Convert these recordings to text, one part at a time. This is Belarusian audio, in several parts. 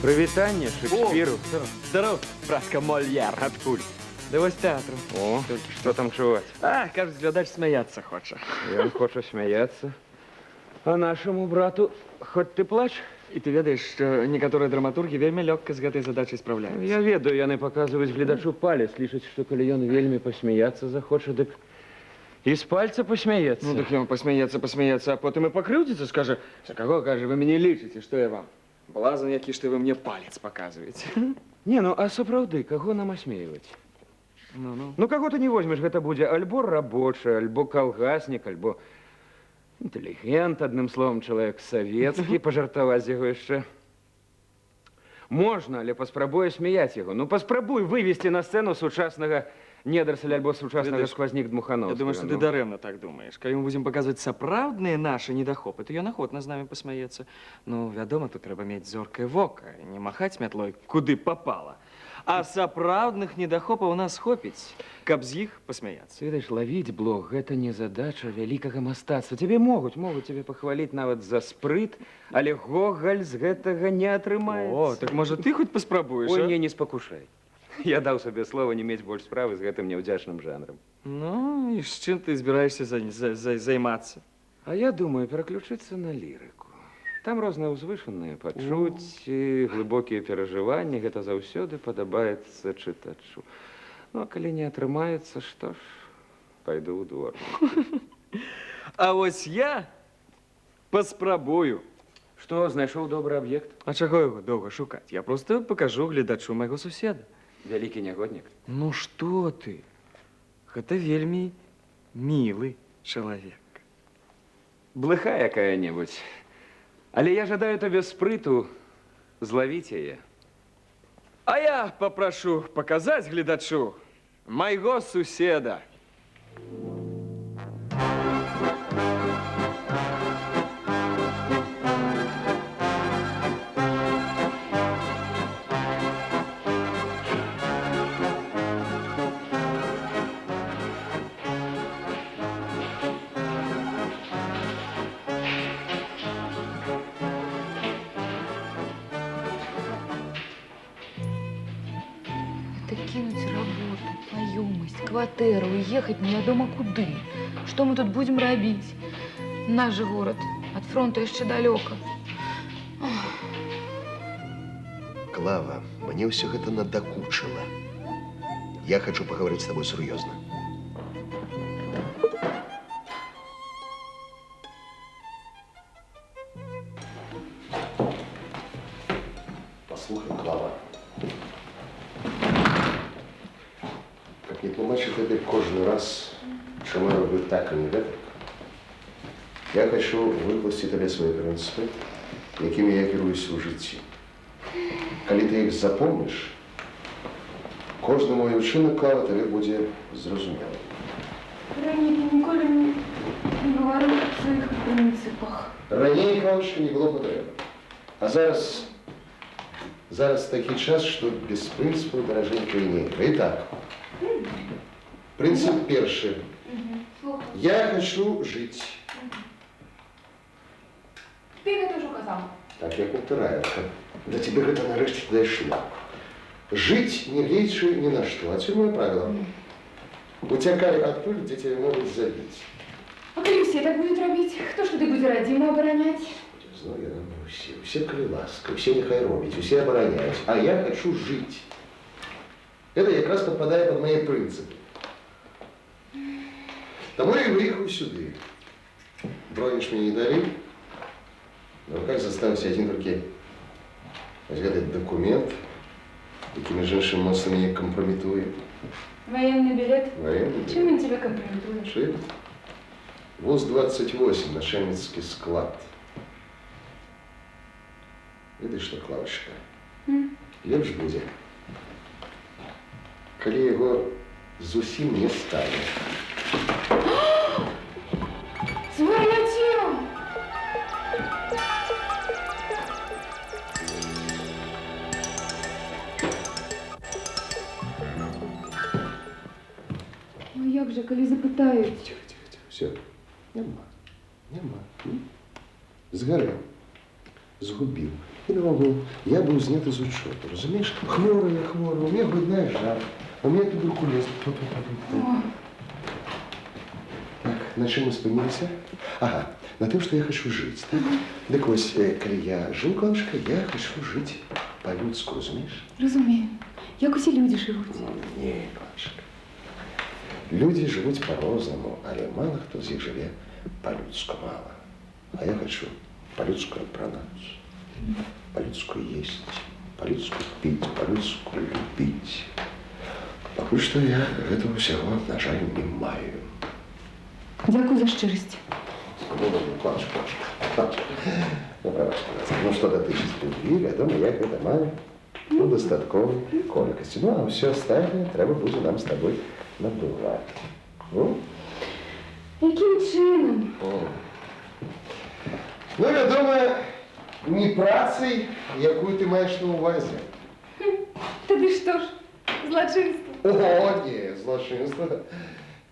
Прывітанне Шэкспіру. Здароў, братка Мольер. Адкуль? Да вось тэатру. О, што там чуваць? А, кажуць, глядач смяяцца хоча. Ён хоча смяяцца. А нашаму брату хоць ты плач? І ты ведаеш, што некаторыя драматургі вельмі лёгка з гэтай задачай спраўляюцца. Я ведаю, яны паказваюць гледачу палец, лічаць, што калі ён вельмі пасмяяцца захоча, дык і з пальца пасмяецца. Ну, дык ён пасмяецца, пасмяецца, а потым і пакрыўдзіцца, скажа, за каго, кажа, вы мяне лічыце, што я вам? Блазан які ж ты, вы мне палец паказваеце. Не, ну а сапраўды, каго нам асмейваць? Ну-ну. Ну, каго ты не возьмеш, гэта будзе альбо рабочы, альбо калгаснік, альбо інтэлігент, адным словам, чалавек савецкі, пажартаваць з яго яшчэ. Можна, але паспрабуй асмяяць яго. Ну, паспрабуй вывесці на сцэну сучаснага недарсаля альбо сучаснага Ведаеш, сквазнік Дмухановскага. Я думаю, што ты ну. дарэмна так думаеш. Калі мы будзем паказваць сапраўдныя нашы недахопы, то ён ахвотна з намі пасмяецца. Ну, вядома, тут трэба мець зоркае вока, не махаць мятлой, куды папала. А сапраўдных недахопаў у нас хопіць, каб з іх пасмяяцца. Ты ведаеш, лавіць блох гэта не задача вялікага мастацтва. Цябе могуць цябе пахваліць нават за спрыт, але гогаль з гэтага не атрымаецца. О, так можа ты хоць паспрабуеш, Ой, а? не, не спакушай. Я даў сабе слова не мець больш справы з гэтым няўдзячным жанрам. Ну, і з чым ты збіраешся займацца? А я думаю пераключыцца на лірыку. Там розныя ўзвышаныя пачуцці, глыбокія перажыванні, гэта заўсёды падабаецца чытачу. Ну, а калі не атрымаецца, што ж, пайду ў двор. А вось я паспрабую. Што, знайшоў добры аб'ект? А чаго яго доўга шукаць? Я проста пакажу гледачу майго суседа. Вялікі нягоднік? Ну што ты? Гэта вельмі мілы чалавек. Блыха якая-небудзь. Але я жадаю табе спрыту злавіць яе. А я папрашу паказаць гледачу майго суседа. Это кинуть работу, маёмасць, кватэру і ехаць невядома куды. Што мы тут будзем рабіць? Наш жа горад, ад фронту яшчэ далёка. Клава, мне ўсё гэта надакучыла. Я хачу пагаварыць з табой сур'ёзна. Паслухай, Клава. Каб не тлумачыць табе кожны раз, чаму я раблю так, а не гэтак, я хачу выкласці табе свае прынцыпы, якімі я кіруюся ў жыцці. Калі ты іх запомніш, кожны мой учынак, Клава, табе будзе зразумелы. Раней ты ніколі не гаварыў аб сваіх прынцыпах. Раней, Клавочка, не было патрэбы. А зараз такі час, што без прынцыпаў, даражэнькая, нельга. Итак, прынцып першы. Я хачу жыць. Ты гэта ўжо казаў. Так, я паўтараю, каб да цябе гэта нарэшце дайшло. Жыць, не гледзячы ні на што. Адсюль маё правіла. Уцякай адтуль, дзе цябе могуць забіць. А калі ўсе так будуць рабіць, хто ж тады будзе радзіму абараняць? Зноў яна мне усе. Усе, калі ласка, усе няхай робяць, усе абараняюць. А я хачу жыць. Гэта якраз падпадае пад мае прынцыпы. Таму я і выехаў сюды. Броні ж мне не далі. На руках застаўся адзін толькі вось гэты дакумент, які, між іншым, моцна мяне кампраметуе. Военный билет? Военный Чым билет. ён цябе кампраметуе? Чым? ВОЗ 28, начальніцкі склад. Ведаеш што, Клавочка, лепш будзе, калі яго зусім не стане. Звар'яцеў! Ну як жа, калі запытаюць? Ціха, ціха, ціха, усё. Няма, няма. Згарэў, згубіў. І наогул, я быў зняты з учёту, разумееш? Хворы я, хворы, у мяне грудная жар, у мяне туберкулёз. Ту-ту-ту-ту. Так, на чым мы спыніліся? Ага, на тым, што я хачу жыць, так? Дык вось, калі я жыў, Клавачка, я хачу жыць па-людску, разумееш? Разумею. Як усе людзі жывуць. Не, Клавачка. Людзі жывуць па-рознаму, але мала хто з іх жыве па-людску, мала. А я хачу па-людску апранацца, па-людску есці, па-людску піць, па-людску любіць. Пакуль што я гэтага ўсяго, на жаль, не маю. Дзякую за шчырасць. Ну, ну, Клавачка, Клавачка, Клавачка. Ну, прабач, пожалуйста. Ну, што датычыць любві, вядома, я гэта маю у дастатковай колькасці. Ну, а ўсё астатняе трэба будзе нам з табой набываць. Ну? Якім чынам? Ну, вядома, не працай, якую ты маеш на ўвазе. Тады што ж, злачынства? О, не, злачынства.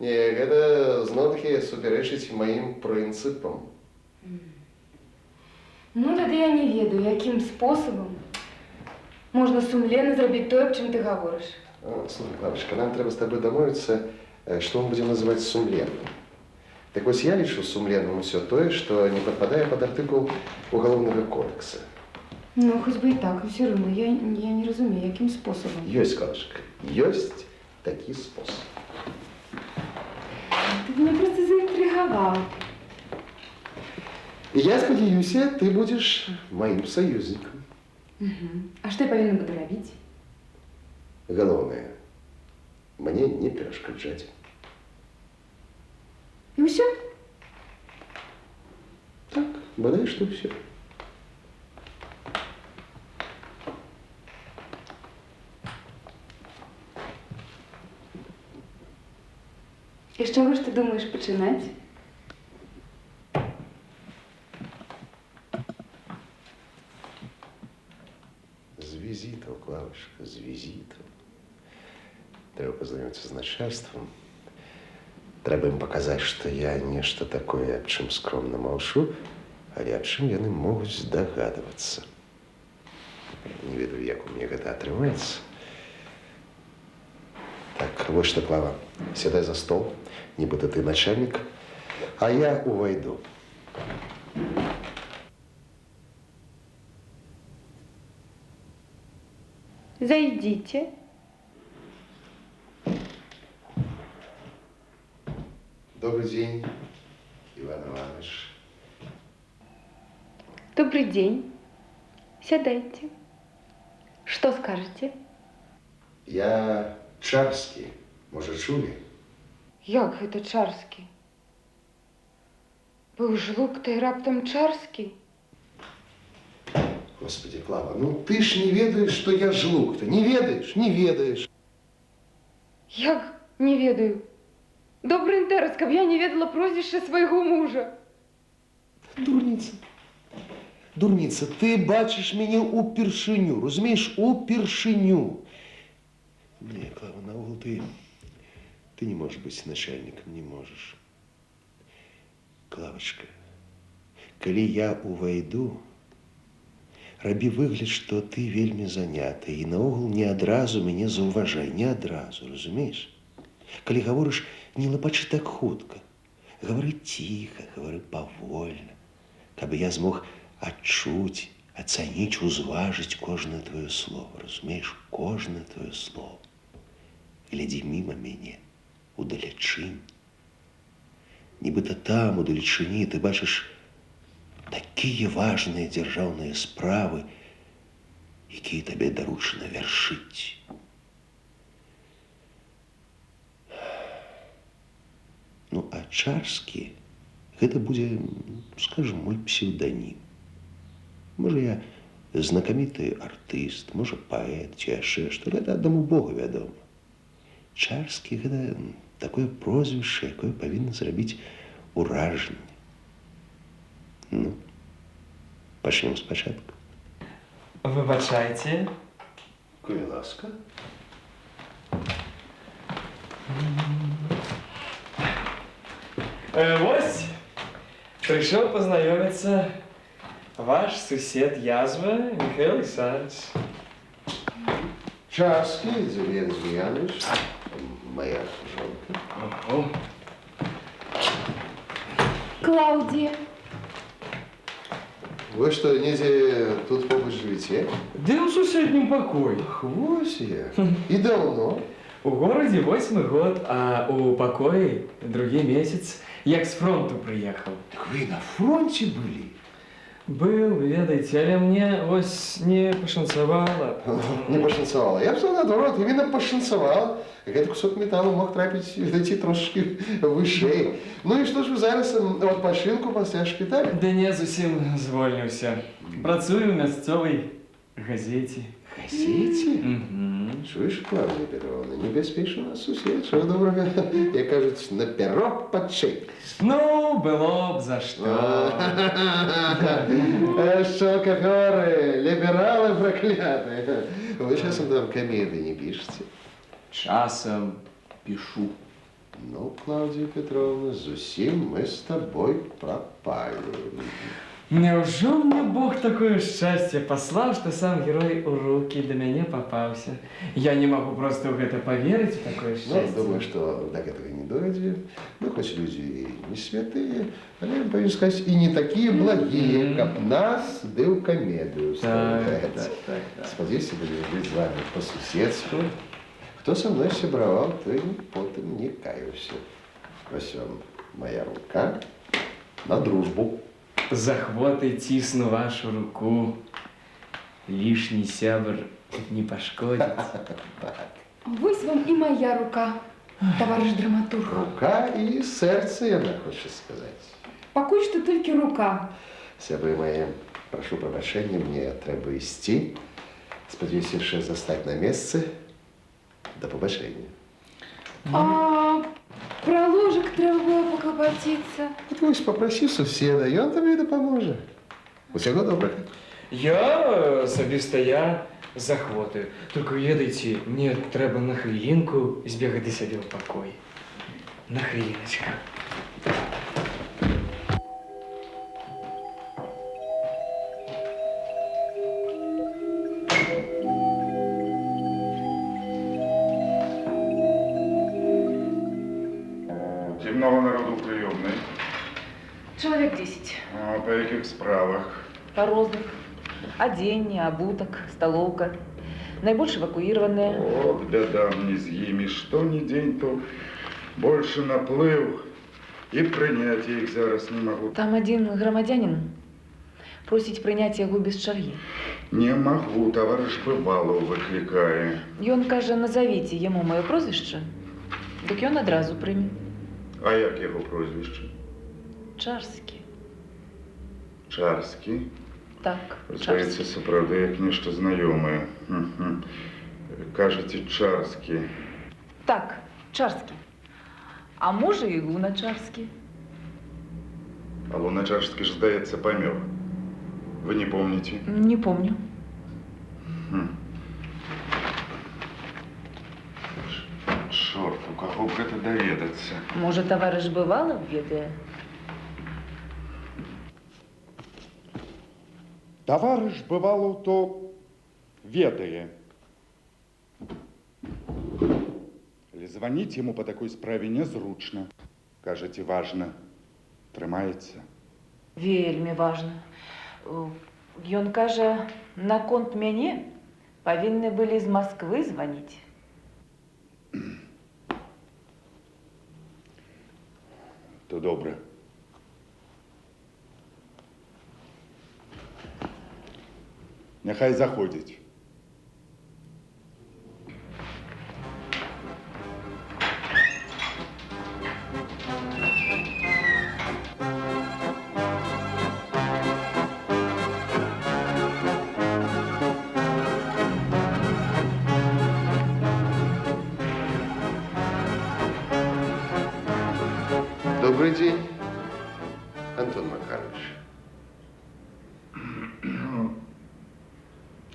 Не, гэта зноў-такі супярэчыць маім прынцыпам. Ну, тады я не ведаю, якім спосабам можна сумленна зрабіць тое, аб чым ты гаворыш. Слухай, Клавачка, нам трэба з табой дамовіцца, што мы будзем называць сумленным. Так вось, я лічу сумленным усё тое, што не падпадае пад артыкул Уголовнага кодекса. Ну, хоць бы і так, усё роўна, я не разумею, якім спосабам. Ёсць, Клавачка, ёсць такі спосаб. Ты мяне проста заінтрыгаваў. І я спадзяюся, ты будзеш маім саюзнікам. А што я павінна буду рабіць? Галоўнае, мне не перашкаджаць. І ўсё? Так, бадай, што ўсё. І з чаго ж ты думаеш пачынаць? З візітаў, Клавачка, з візітаў. Трэба пазнаёміцца з начальствам. Трэба ім паказаць, што я нешта такое, аб чым скромна маўчу, але аб чым яны могуць здагадвацца. Не ведаю, як у мяне гэта атрымаецца. Так, вось што, Клава, сядай за стол, нібыта ты начальнік, а я увайду. Зайдите. Добрый день, Иван Иванович. Добрый день. Сядайте. Что скажете? Я Чарскі. Можа, чулі? Як гэта Чарскі? Быў Жлук, та й раптам Чарскі? Господи, Клава, ну ты ж не ведаеш, што я Жлук-то. Не ведаеш, не ведаеш. Як не ведаю? Добры інтэрас, каб я не ведала прозвішча свайго мужа. Дурніца. Дурніца, ты бачыш мяне ўпершыню, разумееш, упершыню. Не, Клава, наогул ты не можаш быць начальнікам, не можаш. Клавачка, калі я увайду, рабі выгляд, што ты вельмі заняты, і наогул не адразу мяне заўважай, не адразу, разумееш? Калі гаворыш, не лапачы так хутка. Гавары ціха, гавары павольна, каб я змог адчуць, ацаніць, узважыць кожнае твоё слово, разумееш, кожнае твоё слово. Глядзі міма мяне, удалечынь. Нібыта там, у далечыні, ты бачыш такія важныя дзяржаўныя справы, якія табе даручана вяршыць. Ну, а Чарскі, гэта будзе, скажем, мой псеўданім. Можа, я знакаміты артыст, можа, паэт ці яшчэ што, гэта аднаму Богу вядома. Чарскі гэта такое прозвішча, якое павінна зрабіць уражанне. Ну, пачнём спачатку. Выбачайце. Калі ласка. Вось, прыйшоў пазнаёміцца Ваш сусед Язва Міхаіл Аляксандрыч. Чарскі Дзям'ян Дзям'янавіч, мая жонка. Ого. Клаўдзія. Вы што, недзе тут побач жывяце? Ды ў суседнім пакоі. Вось як. І даўно? У горадзе восьмы год, а ў пакоі другі месяц, як з фронту прыехаў. Так вы на фронце былі? Быў, ведаеце, але мне вось не пашанцавала. Не пашанцавала. Я б сказаў наадварот, именно пашанцавала. Гэты кусок металу мог трапіць, дайсці трошачкі вышэй. Ну і што ж вы зараз у адпачынку пасля шпіталя? Ды не, зусім звольніўся. Працую ў мясцовай газеце. Газеце? Угу. Чуеш, Клаўдзія Пятроўна, небяспечны у нас сусед, чаго добрага, як кажуць, на пяро падчэпіць. Ну, было б за што. Шчалкапёры, лібералы праклятыя. Вы часам там камедыі не пішаце? Часам пішу. Ну, Клаўдзія Пятроўна, зусім мы з табой прапалі. Няўжо мне Бог такое шчасце паслаў, што сам герой у рукі да мяне папаўся? Я не магу проста ў гэта паверыць, у такое Ну, шчасце. думаю, што да гэтага не дойдзе. Мы хоць людзі і не святыя, але, павінен сказаць, і не такія благія, каб нас ды ў камедыю ставляць. Так. Спадзяюся, будзем жыць з вамі па-суседску. Хто са мной сябраваў, той потым не каяўся. Вось вам мая рука на дружбу. З ахвотай цісну вашу руку. Лішні сябр не пашкодзіць. Вось вам і мая рука, таварыш драматург. Рука і сэрца, яна хоча сказаць. Пакуль што толькі рука. Сябры мае, прашу прабачэння, мне трэба ісці. Спадзяюся яшчэ застаць на месцы. Да пабачэння. А пра ложак трэба было паклапаціцца. От вось папрасі суседа, ён табе і дапаможа. Усяго добрага. Я асабіста я з ахвотаю. Толькі ведаеце, мне трэба на хвілінку збегаць да сябе ў пакой. На хвіліначку. Ці многа народу ў прыёмнай? Чалавек 10. А па якіх справах? Па розных. Адзенне, абутак, сталоўка. Найбольш эвакуіраваныя. От бяда мне з імі, што ні дзень, то большы наплыў. І прыняць я іх зараз не магу. Там адзін грамадзянін просіць прыняць яго без чаргі. Не магу, таварыш Бывалаў выклікае. Ён кажа, назавіце яму маё прозвішча, дык ён адразу прыме. А як яго прозвішча? Чарскі. Чарскі? Так, Здаецца, Чарскі. сапраўды як нешта знаёмае. Мгм. Кажаце, Чарскі. Так, Чарскі. А можа і Луначарскі. А Луначарскі ж, здаецца, памёр. Вы не помніце? Не помню. Чорт, у каго б гэта даведацца? Можа, таварыш Бывалаў ведае? Таварыш Бывалаў то ведае. Але званіць яму па такой справе нязручна. Кажаце, важна. Трымаецца. Вельмі важна. Ён кажа, наконт мяне павінны былі з Масквы званіць. То добра. Няхай заходзіць. Добры дзень, Антон Макаравіч.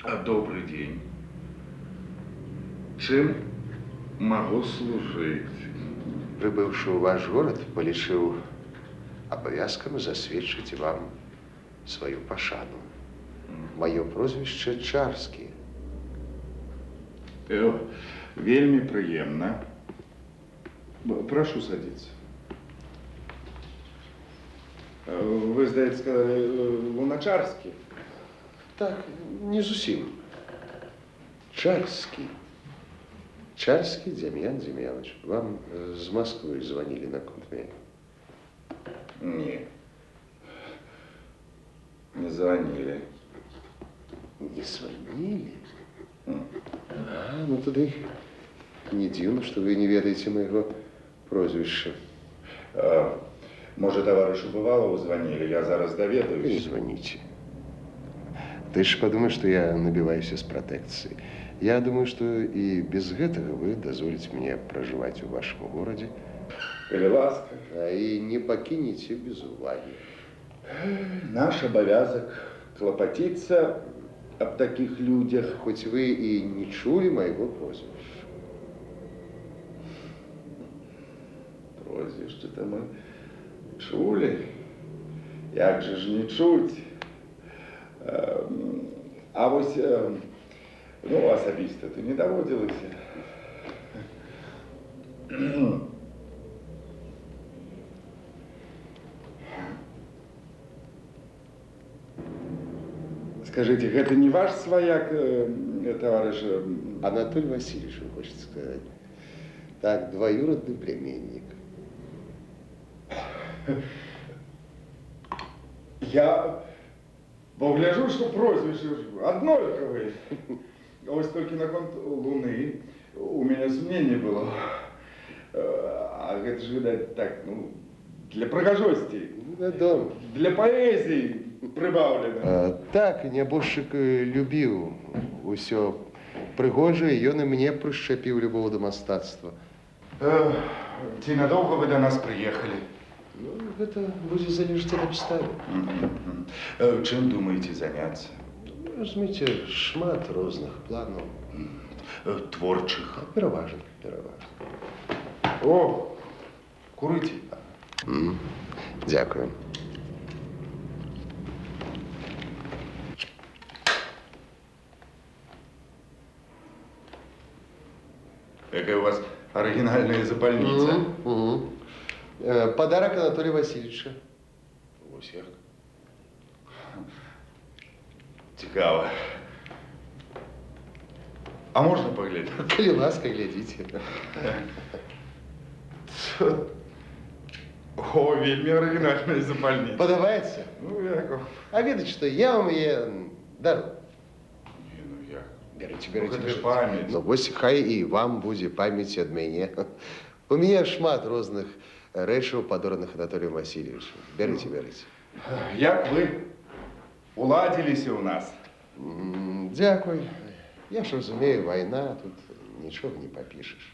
А добры дзень. Чым магу служыць? Прыбыўшы ў ваш горад, палічыў абавязкам засведчыць вам сваю пашану. Маё прозвішча Чарскі. Вельмі прыемна. Прашу садиться. Вы, здаецца, сказалі, Луначарскі. Так, не зусім. Чарскі. Чарскі Дзям'ян Дзям'янавіч. Вам з Масквы званілі наконт мяне? Не. Не званілі. Не званілі? А, ну тады не дзіўна, што вы не ведаеце майго прозвішча. Можа, таварышу Бывалову званілі, я зараз даведаюсь. Не званіце. Ты ж падумаеш, што я набіваюся з пратэкцыі. Я думаю, што і без гэтага вы дазволіце мне пражываць у вашым горадзе. Калі ласка. А і не пакінеце без увагі. Наш абавязак клапаціцца аб такіх людзях. Хоць вы і не чулі майго прозвішча. Прозвішча-то мы чулі. Як жа ж не чуць? А вось, ну, асабіста то не даводзілася. Скажыце, гэта не ваш сваяк, таварыш? Анатолий Васильевич, вы хочаце сказаць. Так, двоюродный племянник. Я бо гляжу, што прозвішчы ж аднолькавыя. А вось толькі наконт Луны у мяне сумненне было. А гэта ж, відаць, так, ну, для прыгажосці. Ну, вядома. Для паэзіі прыбаўлена. Так, нябожчык любіў усё прыгожае, ён і мне прышчапіў любоў да мастацтва. Ці надоўга вы да нас прыехалі? Ну, гэта будзе залежаць ад абставін. Чым думаеце заняцца? Ну, разумееце, шмат розных планаў. Творчых? Так, пераважна, пераважна. О, курыце. Дзякую. Якая у вас арыгінальная запальніца. Подарак Анатолия Васильевича. Вось як. Цікава. А можна паглядзець? Калі ласка, глядзіце. О, вельмі арыгінальная запальніца. Падабаецца? Ну, як вам? А ведаеце што, я вам яе дару. Не, ну як? Бярыце, Ну, бярыце, гэта ж бярыце. памяць. Ну, вось хай і вам будзе памяць ад мяне. У мяне шмат розных рэчаў, падораных Анатоліем Васильевичем. Бярыце, бярыце. Як вы уладзіліся ў нас? Дзякуй. Я ж разумею, вайна, тут нічога не папішаш.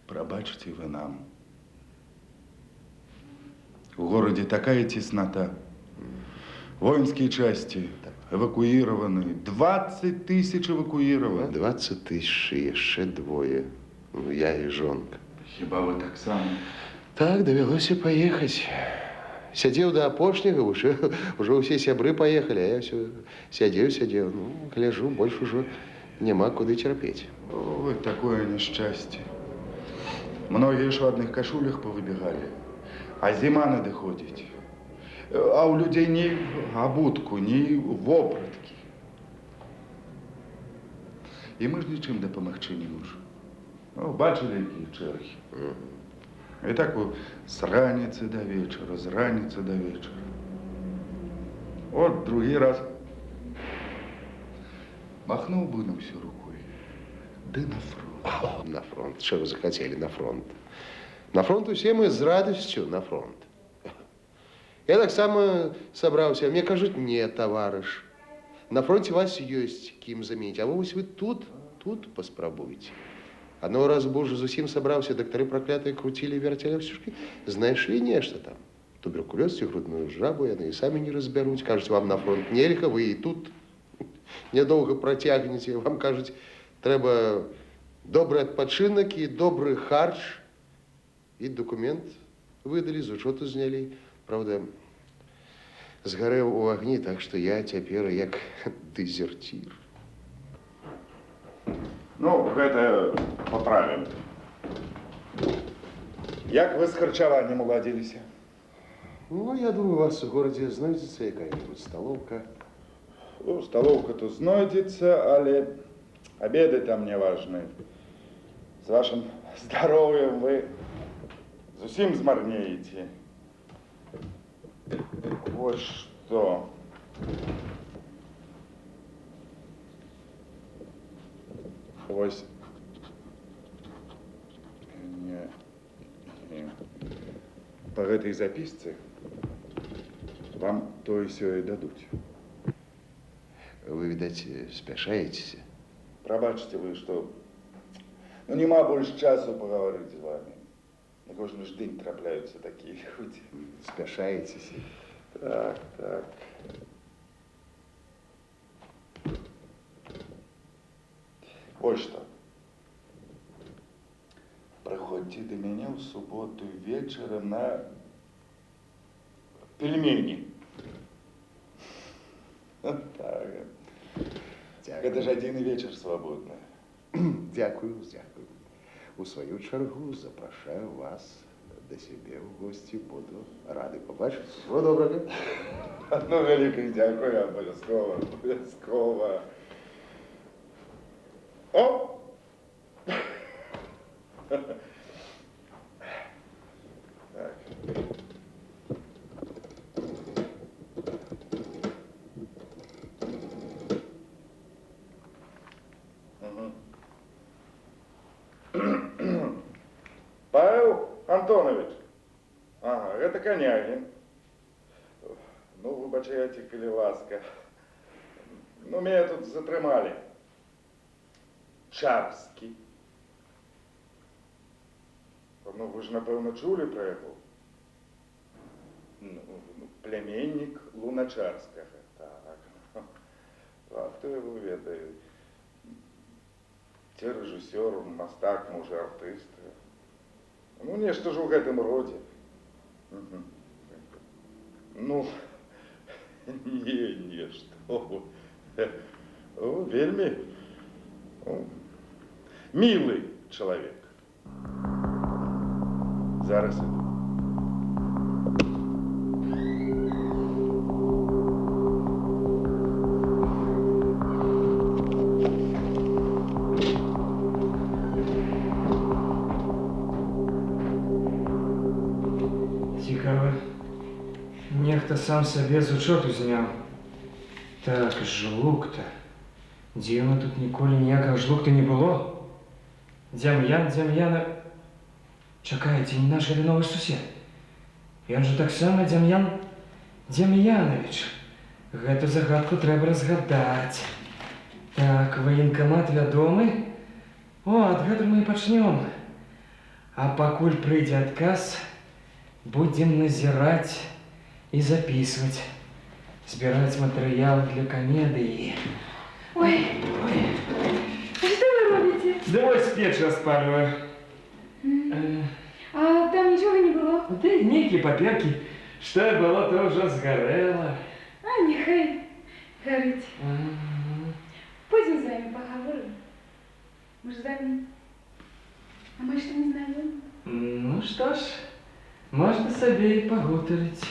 Прабачце вы нам. У горадзе такая цеснота. Воинские части эвакуированы. 20 тысяч эвакуировано. 20 тысяч і яшчэ двое. Ну, я і жонка. Хіба вы таксама? Так, давялося паехаць. Сядзеў да апошняга, ужо ўсе сябры паехалі, а я ўсё сядзеў, сядзеў. Ну, гляжу, больш ужо няма куды цярпець. Ой, такое няшчасце. Многія ж у адных кашулях павыбегалі. А зіма надыходзіць. А ў людзей ні абутку, ні вопраткі. І мы ж нічым дапамагчы не можам. Ну, бачылі, якія чэргі. І так з раніцы да вечара, з раніцы да вечара. От другі раз махнуў бы на ўсё рукой. Ды на фронт. На фронт. Чаго захацелі на фронт? На фронт усе мы з радасцю на фронт. Я таксама сабраўся. Мне кажуць, не, таварыш. На фронте вас ёсць кім заменіць. А вось вы тут паспрабуйце. Аднаго разу бо ўжо зусім сабраўся, дактары праклятыя круцілі, вярцелі, ўсё ж знайшлі нешта там. Туберкулёз ці грудную жабу яны і самі не разбяруць. Кажуць, вам на фронт нельга, вы і тут нядоўга працягнеце. Вам кажуць, трэба добры адпачынак і добры харч. І дакумент выдалі, з учёту знялі. Праўда, Згарэў у агні, так што я цяпер як дэзерцір. Ну, гэта паправім. Як вы з харчаваннем уладзіліся? Ну, я думаю, у вас у горадзе знойдзецца якая-небудзь сталоўка. Ну, сталоўка то знойдзецца, але абеды там не важны. З вашым здароўем вы зусім змарнееце. Вось што. Вось. Не, не. Па гэтай запісцы вам тое сёе дадуць. Вы, відаць, спяшаецеся. Прабачце вы, што, ну, няма больш часу пагаварыць з вамі. На кожны ж дзень трапляюцца такія людзі. Спяшаецеся. Так, так. Вось што. Прыходзьце да мяне ў суботу вечарам на пельмені. Так. Гэта ж адзіны вечар свабодны. Дзякую, дзякую. У сваю чаргу запрашаю вас да сябе ў госці. Буду рады пабачыць. Всего добрага. Ну, вялікі дзякуй, абавязкова, абавязкова. О! Так. Мгм. Павел Антонавіч. Ага, гэта Канягін. Ну, выбачайце, калі ласка. Ну, мяне тут затрымалі. Чарскі. Ну, вы ж, напэўна, чулі пра яго. Ну, пляменнік Луначарскага. Так. А хто яго ведае? Ці рэжысёр, мастак, можа, артыст. Ну, нешта ж у гэтым родзе. Мгм. Ну, не, не, што вы. О, вельмі, о, мілы чалавек. Зараз іду. Цікава. Нехта сам сабе з учоту зняў. Так, Жлукта. Дзіўна, тут ніколі ніякага Жлукта не было. Дзям'ян, Дзям'яна... Чакайце, не наш гэты новы сусед. Ён жа таксама Дзям'ян Дзям'янавіч. Гэту загадку трэба разгадаць. Так, ваенкамат вядомы. О, адгэтуль мы і пачнём. А пакуль прыйдзе адказ, будзем назіраць і запісваць. Збіраць матэрыял для камедыі. Ой, Ой. што вы робіце? Да вось печ распальваю. А там нічога не было? Да нейкія паперкі. Што было, то ўжо згарэла. А, няхай гарыць. Ага. Пойдзем з вамі пагаворым. Мы ж з вамі амаль што не знаёмы. Ну што ж, можна сабе і пагутарыць.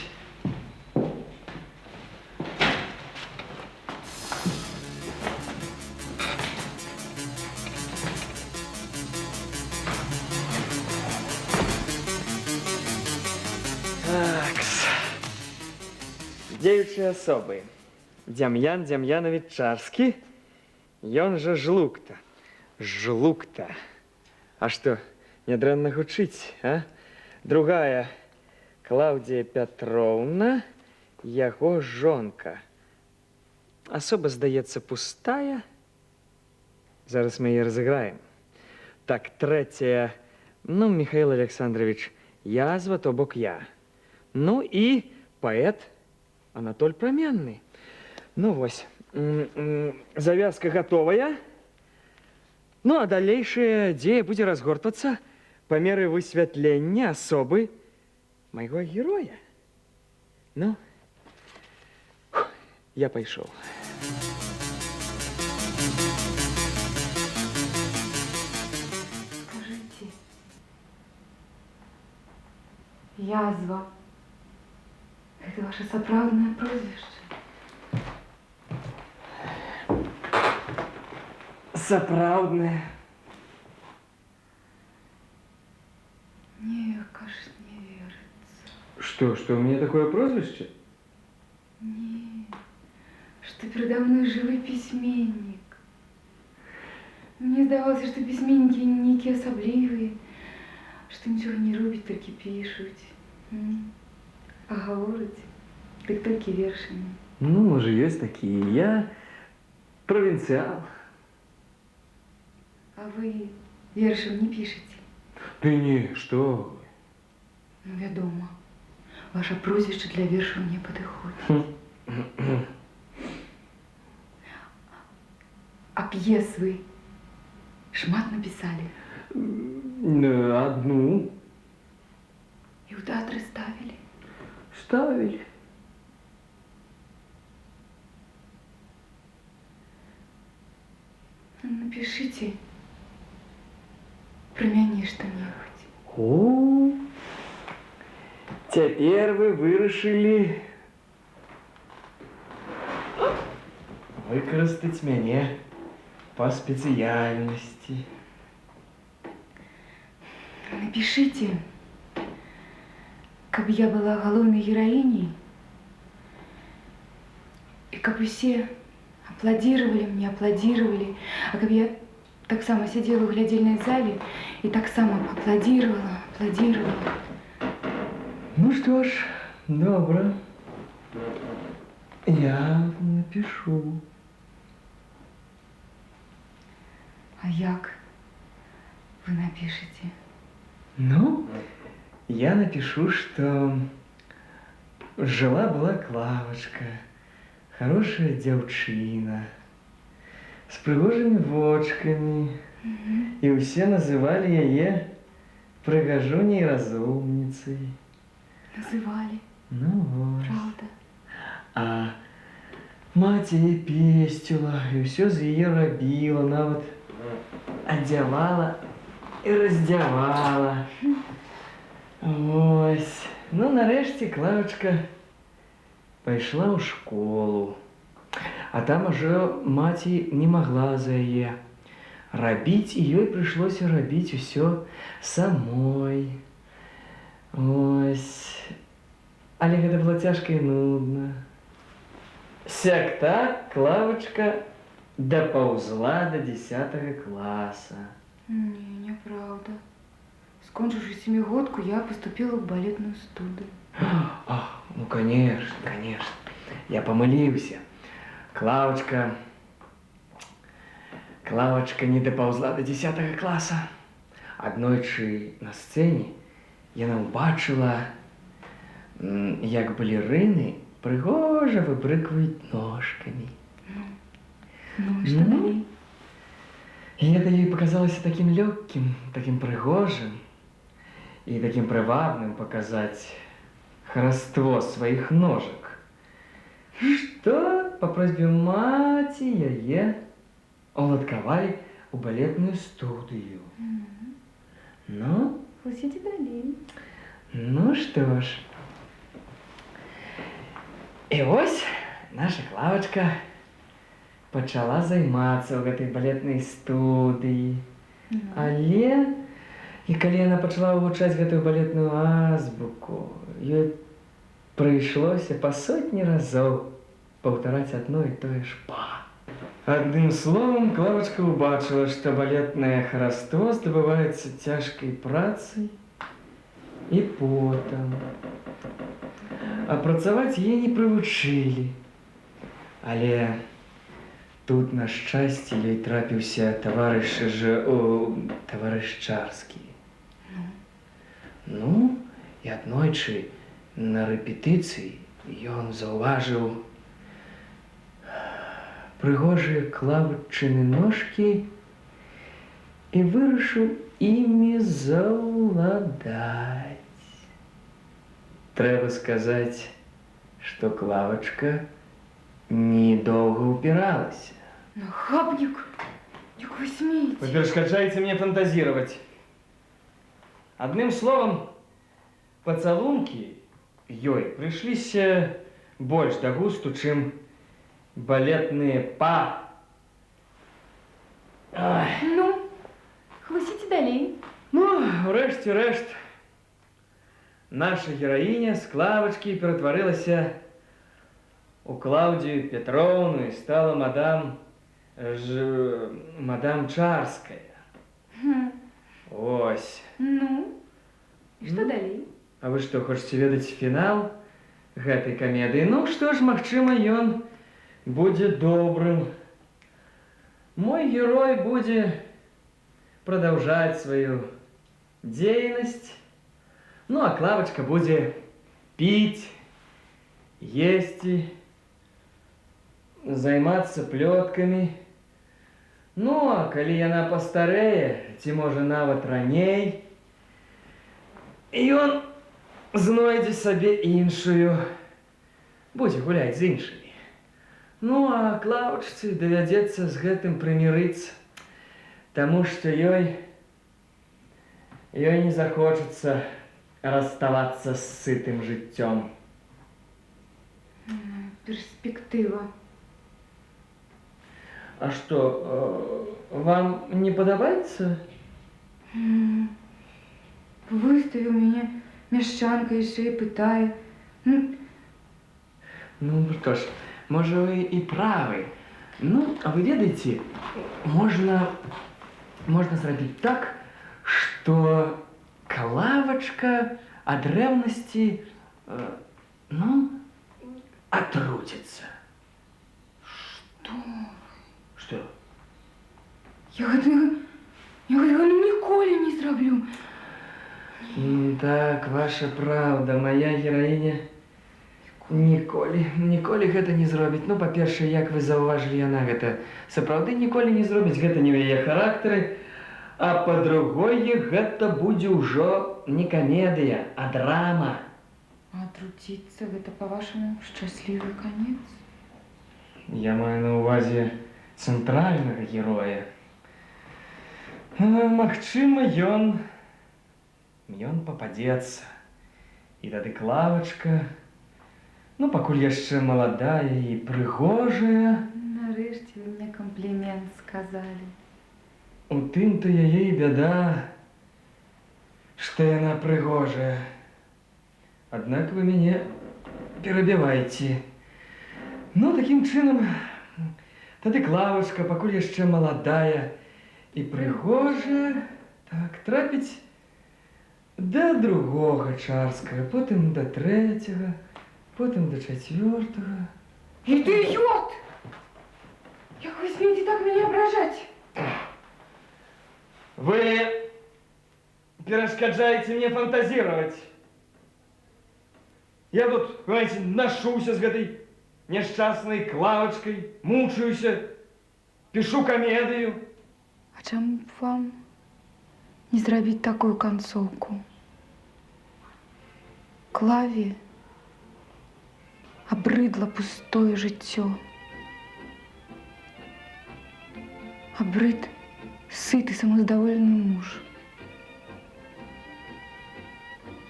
Такс. Дзеючыя асобы. Дзям'ян Дзям'янавіч Чарскі, ён жа Жлукта. Жлукта. А што, нядрэнна гучыць, а? Другая Клаўдзія Пятроўна, яго жонка. Асоба, здаецца, пустая. Зараз мы яе разыграем. Так, трэцяя, ну, Міхаіл Аляксандравіч Язва, то бок я. Ну і паэт Анатоль Праменны. Ну вось, завязка гатовая. Ну, а далейшая дзея будзе разгортвацца па меры высвятлення асобы майго героя. Ну, Я пайшоў. Скажите, Язва, гэта ваша сапраўднае прозвішча? Сапраўднае. Не, аж не верыцца. Што, што ў мяне такое прозвішча? Не, што перада мной жывы пісьменнік. Мне здавалася, што пісьменнікі нейкія асаблівыя, што нічога не робяць, толькі пішуць. А гавораць, дык толькі вершамі. Ну, можа, ёсць такія. Я правінцыял. А вы вершам не пішаце? Ды не, што вы. Ну, вядома. Ваша прозвішча для вершаў не падыходзіць. А п'ес вы шмат напісалі? Адну. І ў тэатры ставілі? Ставілі. Напішыце пра мяне што-небудзь. О, цяпер вы вырашылі выкарыстаць мяне па спецыяльнасці. Напішыце, каб я была галоўнай гераіняй і каб усе апладзіравалі мне, апладзіравалі, а каб я таксама сядзела ў глядзельнай зале і таксама апладзіравала, апладзіравала. Ну што ж, добра. Я напішу. А як вы напішаце? Ну, я напишу, что жила-была Клавочка, хорошая дзяўчына, с прыгожымі вочкамі, і ўсе называлі яе прыгажуняй разумніцай. Называлі. Ну вот. Правда. А маць яе песціла і ўсё з яе рабіла, нават адзявала і раздзявала. Вось. Ну, нарэшце Клавочка пайшла ў школу. А там ужо маці не магла за яе рабіць, і ёй прыйшлося рабіць усё самой. Вось. Але гэта было цяжка і нудна. Сяк так Клавочка дапаўзла да 10 класа. Не, няпраўда. Скончыўшы сямігодку, я паступіла ў балетную студыю. Ах, ну, конечно, конечно. Я памыліўся. Клавочка не дапаўзла да 10 класа. Аднойчы на сцэне яна ўбачыла, як балерыны прыгожа выбрыкваюць ножкамі. Ну, і што далей? І гэта ёй паказалася такім лёгкім, такім прыгожым і такім прывабным паказаць хараство сваіх ножак, што па просьбе маці яе уладкавалі ў балетную студыю. Ну? Хлусіце далей. Ну што ж. І вось наша Клавочка пачала займацца ў гэтай балетнай студыі. Але і калі яна пачала вывучаць гэтую балетную азбуку, ёй прыйшлося па сотні разоў паўтараць адно і тое ж па. Адным словам, Клавочка ўбачыла, што балетнае хараство здабываецца цяжкай працай і потам. А працаваць яе не прывучылі. Але тут, на шчасце, ёй трапіўся таварыш Чарскі. Ну, і аднойчы на рэпетыцыі ён заўважыў прыгожыя Клавачыны ножкі і вырашыў імі заўладаць. Трэба сказаць, што Клавачка не доўга ўпіралася. Нахабник! Як вы смеете? Вы перашкаджаеце мне фантазировать. Адным словам, пацалункі ёй прыйшліся больш да густу, чым балетныя па. Ай. Ну, хлусіце далей. Ну, урэшце рэшт, наша гераіня з Клавачкі ператварылася у Клаўдзію Пятроўну і стала мадам Чарская. Ось. Ну, і што Ну. далей? А вы што, хочаце ведаць фінал гэтай камедыі? Ну што ж, магчыма, ён будзе добрым. Мой герой будзе прадаўжаць сваю дзейнасць. Ну, а Клавачка будзе піць, есці, займацца плёткамі. Ну, а калі яна пастарэе, ці можа нават раней, ён знойдзе сабе іншую, будзе гуляць з іншымі. Ну, а Клавачцы давядзецца з гэтым прымірыцца, таму што ёй не захочацца расставацца з сытым жыццём. Перспектыва. А што, вам не падабаецца? Выставіў мяне мяшчанка яшчэ і пытае. Ну, Ну, што ж, можа, вы і правы. Ну, а вы ведаеце, можна зрабіць так, што Клавачка ад рэўнасці, ну, атруціцца. Што? Што? Я гэтага ну ніколі не зраблю. Так, ваша праўда, моя гераіня ніколі, ніколі гэта не зробіць. Ну, па-першае, як вы заўважылі, яна гэта сапраўды ніколі не зробіць, гэта не ў яе характары. А па-другое, гэта будзе ўжо не камедыя, а драма. Атруціцца — гэта, па-вашаму, шчаслівы канец? Я маю на ўвазе цэнтральнага героя. Магчыма, ён пападзецца. І тады Клавачка, ну, пакуль яшчэ маладая і прыгожая, Нарэшце вы мне камплімент сказалі. У тым-то яе і бяда, што яна прыгожая. Аднак вы мяне перабіваеце. Ну, такім чынам, тады Клавачка, пакуль яшчэ маладая і прыгожая, так, трапіць да другога Чарскага, потым да трэцяга, потым да чацвёртага. Ідыёт! Як вы смееце так мяне абражаць? Вы перашкаджаеце мне фантазировать. Я тут, понимаете, ношуся с этой несчастной Клавочкой, мучаюся, пишу комедию. А чаму б вам не зрабіць такую канцоўку? Клаве абрыдла пустое жыццё. Абрыд сыты самаздаволены муж.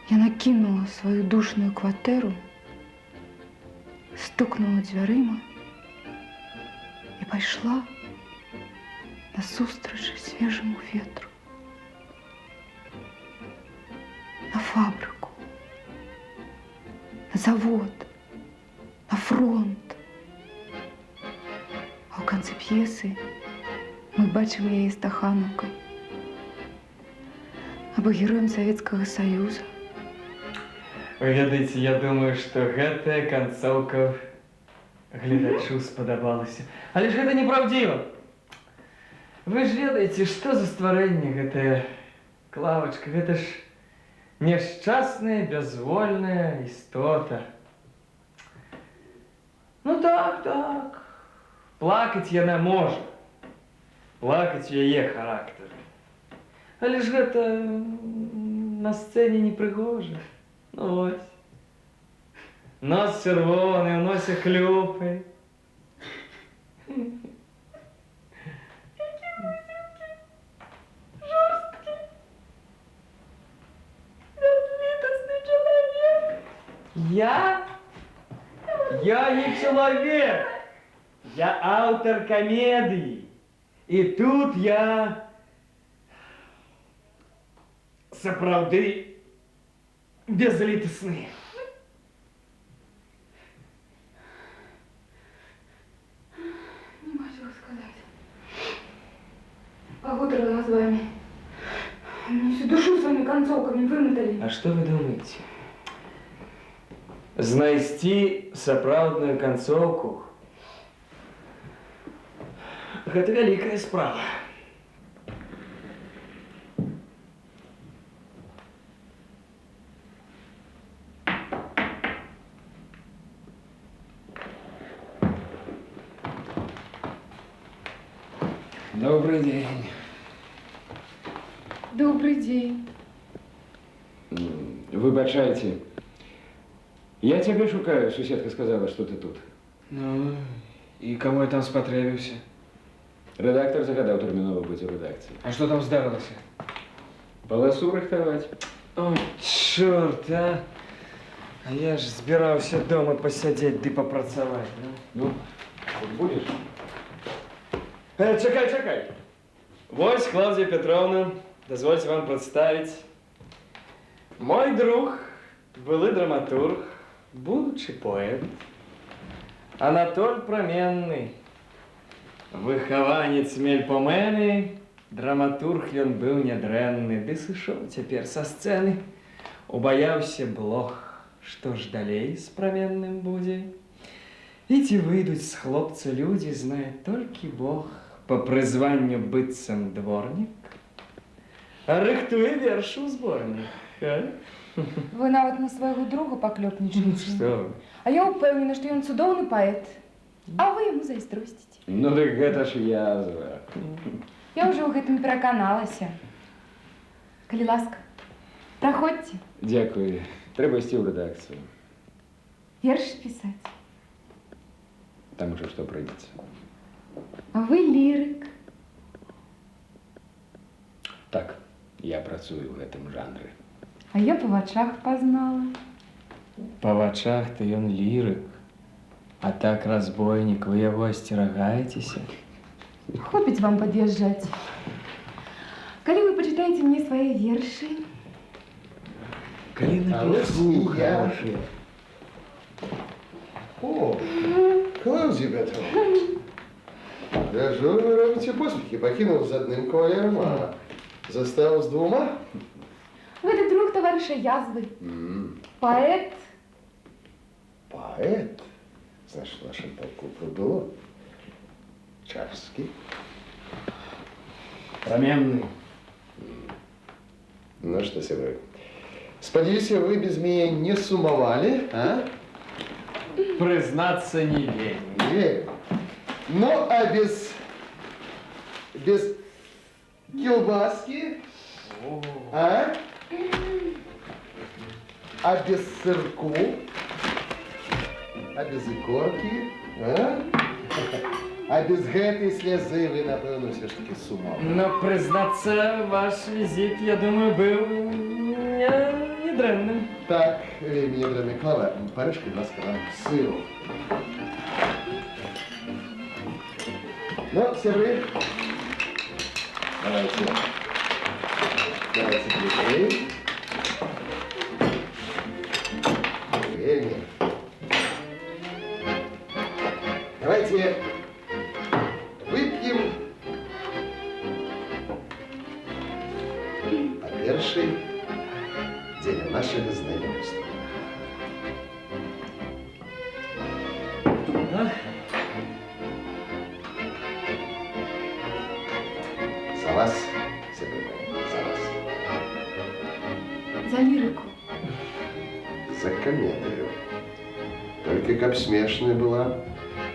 Яна кінула сваю душную кватэру, стукнула дзвярыма і пайшла насустрач свежаму ветру. На фабрыку, на завод, на фронт. А ў канцы п'есы мы бачым яе стаханаўкай або героем Савецкага Саюза. Вы ведаеце, я думаю, што гэтая канцоўка гледачу спадабалася. Але ж гэта неправдзіва. Вы ж ведаеце, што за стварэнне гэтая Клавачка, гэта ж няшчасная, бязвольная істота. Ну так, так. Плакаць яна можа. Плакаць у яе характары. Але ж гэта на сцэне непрыгожа. Ну вось. Нос чырвоны, у носе хлюпай. Жорсткі. Бязлітасны чалавек. Я? Я не человек. Я автор комедии. И тут я сапраўды бязлітасны. Няма чаго сказаць. Пагутарыла з вамі. Мне ўсю душу сваімі канцоўкамі вымотали. А што вы думаеце? Знайсці сапраўдную канцоўку — гэта вялікая справа. Добры дзень. Добры дзень. Выбачайце. Я цябе шукаю, суседка сказала, што ты тут. Ну, і каму я там спатрэбіўся? Рэдактар загадаў тэрмінова быць у рэдакцыі. А што там здарылася? Паласу рыхтаваць. О, чорт, а! А я ж збіраўся дома пасядзець ды папрацаваць. Ну. Ну, хоць будзеш? Чакай, чакай. Вось, Клаўдзія Пятроўна, дазвольце вам прадставіць. Мой друг, былы драматург, будучы поэт, Анатоль Праменны. Выхаванец Мельпамены, драматург ён быў нядрэнны, ды сышоў цяпер са сцэны. Убаяўся блох, што ж далей з Праменным будзе? І ці выйдуць з хлопца людзі, знае толькі Бог. Па прызванню быццам дворнік, а рыхтуе вершы ў зборнік. А? Вы нават на свайго друга паклёпнічаеце. Што вы? А я ўпэўнена, што ён цудоўны паэт. А вы яму зайздросціце. Ну, дык гэта ж язва. Я ўжо ў гэтым пераканалася. Калі ласка, праходзьце. Дзякуй. Трэба ісці ў рэдакцыю. Верш пісаць. Там ужо што прыйдзецца. А вы лірык. Так, я працую ў гэтым жанры. А я па вачах пазнала. Па вачах-то ён лірык. А так разбойнік, вы яго асцерагаецеся? Хопіць вам пад'язджаць. Калі вы пачытаеце мне свае вершы? Калі А вось напішу і я. хорошыя. О, Клаўдзія Пятроўна. Гляджу, вы робіце поспехі. Пакінуў з адным кавалерам, а застаў з двума. Гэта друг таварыша Язвы. Паэт. Паэт? Значыць, у нашым палку прыбыло. Чарскі. Праменны. Ну што, сябры, спадзяюся, вы без мяне не сумавалі, а? Прызнацца, не вельмі. Не верю. Ну, а без кілбаскі, а? А без сырку? А без ікоркі, а? А без гэтай слязы вы, напэўна, усё ж такі сумавалі. Но, прызнацца, ваш візіт, я думаю, быў недрэнным. Так, вельмі нядрэнны. Клава, парэж, калі ласка, нам сыру. Ну, сябры, давайце. Давайце бліжэй. Вельмі. Давайце вып'ем па першай дзеля нашага знаёмства. А? За вас, сябры мае, за вас. За лірыку. За камедыю. Толькі каб смешная была,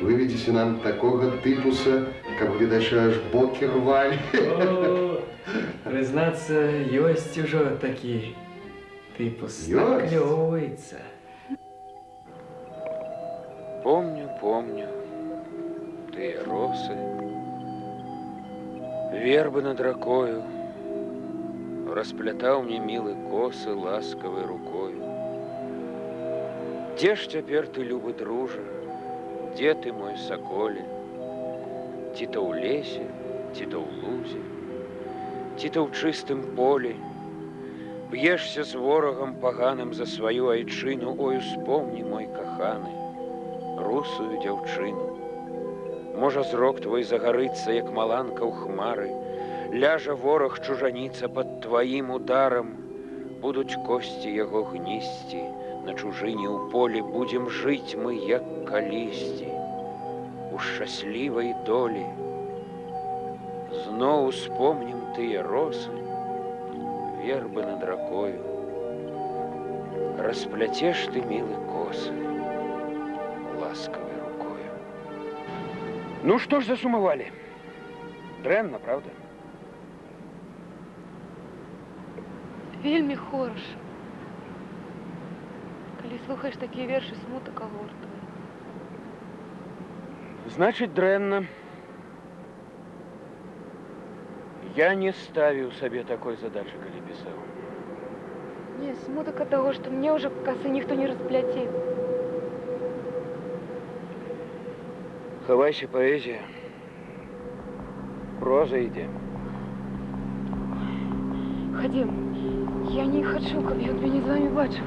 выведзеце нам такога тыпуса, каб гледачы аж бокі рвалі. О, прызнацца, ёсць ужо такі тыпус. Ёсць? Наклёўваецца. Помню, помню, ты Тыя росы, вербы над ракою, расплятаў мне мілы косы ласкавай рукою. Дзе ж цяпер ты, любы дружа, дзе ты, мой саколе? Ці то ў лесе, ці то ў лузе, ці то ў чыстым полі. Б'ешся з ворагам паганым за сваю айчыну, ой, успомні, мой каханы, русую дзяўчыну. Можа, зрок твой загарыцца, як маланка ў хмары, ляжа вораг чужаніца пад тваім ударам, будуць косці яго гнісці, на чужыне ў полі будзем жыць мы, як калісьці, у шчаслівай долі. Зноў успомнім тыя росы, вербы над ракою. Расплятеш ты, мілы, косы ласкавай рукою. Ну што ж засумавалі? Дрэнна, правда? Вельмі хораша. Калі слухаеш такія вершы, смутак агортвае. Значыць, дрэнна. Я не ставіў сабе такой задачы, калі пісаў. Не, смутак ад таго, што мне ўжо касы ніхто не распляце. Хавайся, паэзія. Проза ідзе. Хадзем. Я не хачу, каб ён мяне з вамі бачыў.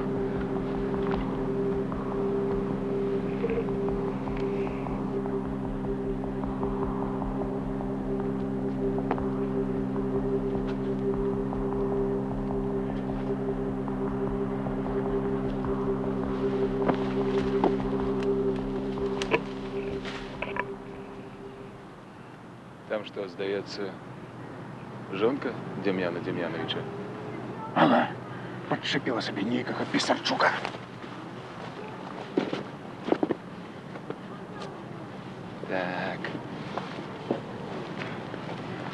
Там што, здаецца, жонка Дзям'яна Дзям'янавіча? Ага, падчапіла сабе нейкага пісарчука. Так.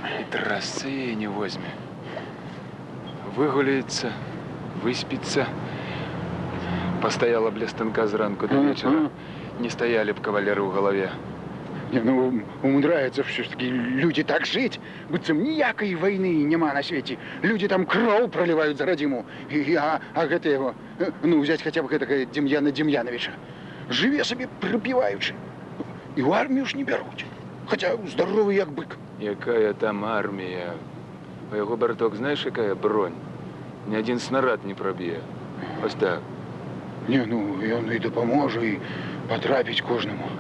І трасцы яе не возьме. Выгуляецца, выспіцца. Пастаяла б ля станка зранку да вечара. Не стаялі б кавалеры ў галаве. Не, ну, умудряются все-таки люди так жить, быццам ніякай войны няма на свеце. Люди там кроў проливают за радзіму. А гэта его, ну, взять хотя бы гэтага Демьяна Демьяновича. Жыве сабе прыпіваючы. І ў армію ж не бяруць. Хаця здаровы як бык. Якая там армія? У яго, браток, знаеш, якая бронь? Ні адзін снарад не праб'е. Ось так. Не, ну, ён і дапаможа, і патрапіць кожнаму.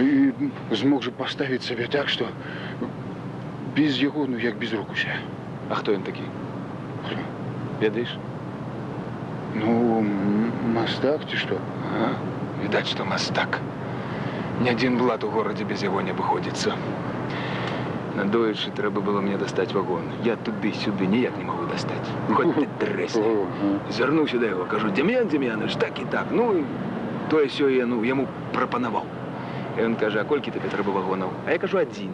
І змог жа паставіць сабе так, што без яго, ну, як без рук усе. А хто ён такі? Хто? Ведаеш? Ну, мастак ці што? А, відаць, што мастак. Ні адзін блат у горадзе без яго не абыходзіцца. Надоечы трэба было мне дастаць вагон. Я туды-сюды ніяк не магу дастаць. Хоць ты трэсні. Звярнуўся да яго, кажу: Дзям'ян Дзям'янавіч, так і так. Ну, і тое сёе я, ну, яму прапанаваў. І ён кажа: а колькі табе трэба вагонаў? А я кажу: адзін.